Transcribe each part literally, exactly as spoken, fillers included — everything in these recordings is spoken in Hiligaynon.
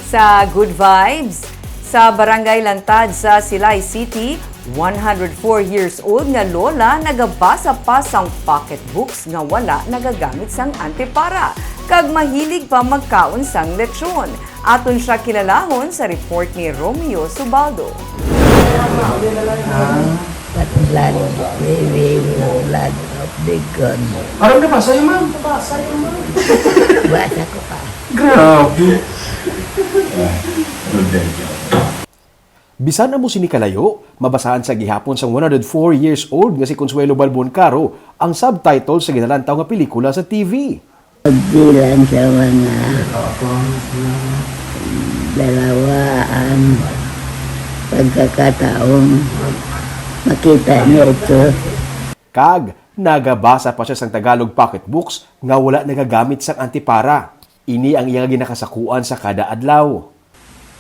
Sa Good Vibes, sa Barangay Lantad sa Silay City, one hundred four years old nga lola nagabasa pa sang pocketbooks nga wala nagagamit sang antipara, kag mahilig pa magkaon sang lechon. Aton siya kilalahon sa report ni Romeo Subaldo. Patulad, we will blood of the gun. Parang nabasa yun, ma'am. Nabasa yun, ma'am. Basa ko pa. Grabe. Bisan amo sini kalayo, mabasahan sa gihapon sang one hundred four years old nga si Consuelo Balbon Caro ang subtitle sa ginalantaw nga pelikula sa T V. Pagbilang sa mga dalawa ang pagkakataong makita niya ito. Kag nagabasa pa siya sang Tagalog pocketbooks nga wala nagagamit sang antipara. Ini ang iya nga ginakasakuan sa kada adlaw.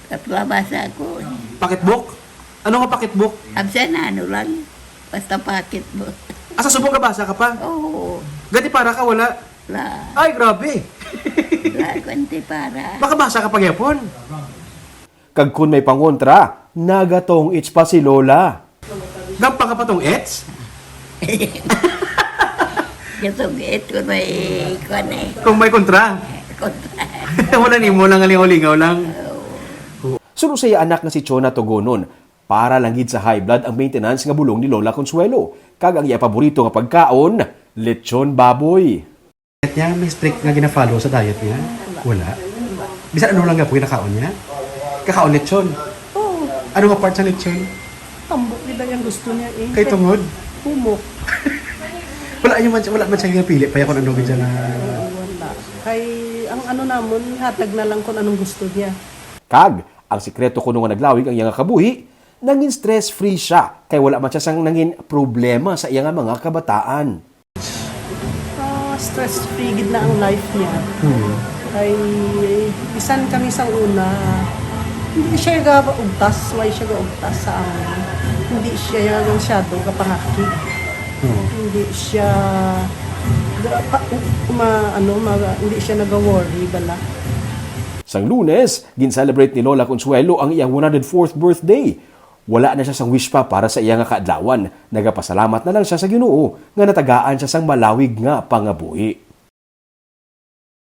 Kapabasa ko. Pocketbook? Ano nga pocketbook? Absa na ano lang. Basta pocketbook. Asa subong kabasa ka pa? Oo. Gantipara ka, wala? La. Ay, grabe. La, kuwente para. Makabasa ka pa gyapon? Kag kun may pangontra, nagatong-its pa si Lola. Gampa ka pa tong its? Katong ito may kwan eh. Kung may kontra, Kontra. wala nimo lang, lingaw-lingaw lang. Suno sa iya anak nga si Chona Tugonon, para lang gid sa high blood ang maintenance nga bulong ni Lola Consuelo, kag ang iya paborito nga pagkaon, lechon baboy. Diet niya, may strict nga gina-follow sa diet niya? Wala. Bisan ano lang nga po ginakaon niya? Kakaon lechon. Oo, Ano nga part sa lechon? tambok gid ang gusto niya eh. Kay tungod? Humok. Wala niya man, wala man siya ginapili pa kung ano gid siya na. Oo, wala. Kay ang ano namon, hatag na lang kung anong gusto niya. Kag ang sikreto kuno nga naglawig ang iya nga kabuhi, nangin stress-free siya kay wala man siya sang nangin problema sa iya nga mga kabataan. Ah, stress-free gid na ang life niya. Kay bisan kami sa una, hindi siya gaugtas, why siya gaugtas sa amin. Hindi siya masyado kapangaki. Hindi siya ga- pa, ma, ano, ma, hindi siya nag-worry bala. Sang Lunes, gin-celebrate ni Lola Consuelo ang iyang one hundred fourth birthday. Wala na siya sang wish pa para sa iya nga kaadlawan. Nagapasalamat na lang siya sa Ginoo nga natagaan siya sang malawig nga pangabuhi.